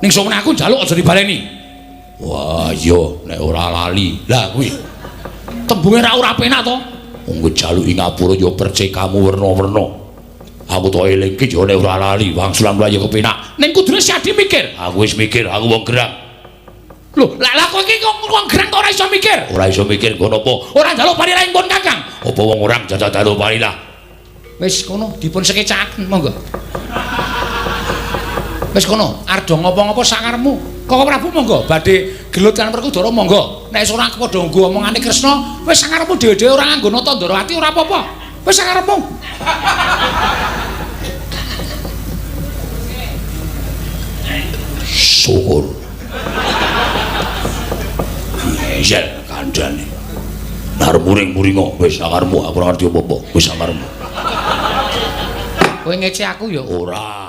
Ning sowan aku njaluk aja dibaleni. Wah, iya nek ora lali. Lah kuwi. Tembunge ra ora penak to. Wong njaluki ngapura ya percekamu werna-werna. Aku to elingke ya nek ora lali, wangsulan kula ya kepenak. Ning kudune Siadi mikir. Aku wis mikir, aku wong gerang. Lho, lah lah kowe iki kok wong gerang kok ora iso mikir? Ora iso mikir nggo napa? Ora njaluk parilah pun Kakang. Apa wong orang jajal njaluk parilah? Wis kono dipun sekecakaken monggo. Wis kono, ardo ngopo-ngopo sakarepmu. Koko Prabu monggo badhe gelut kan Werkudara monggo. Nek ora padha nggo omongane Kresna, wis sakarepmu dhewe-dhewe ora nganggo nata Ndorowati ora apa-apa. Wis sakarepmu. Syukur. Ngeyel kandhane. Nar muring-muringo wis sakarepmu aku ora ngerti apa-apa, wis sakarepmu. Kowe ngece aku ya ora.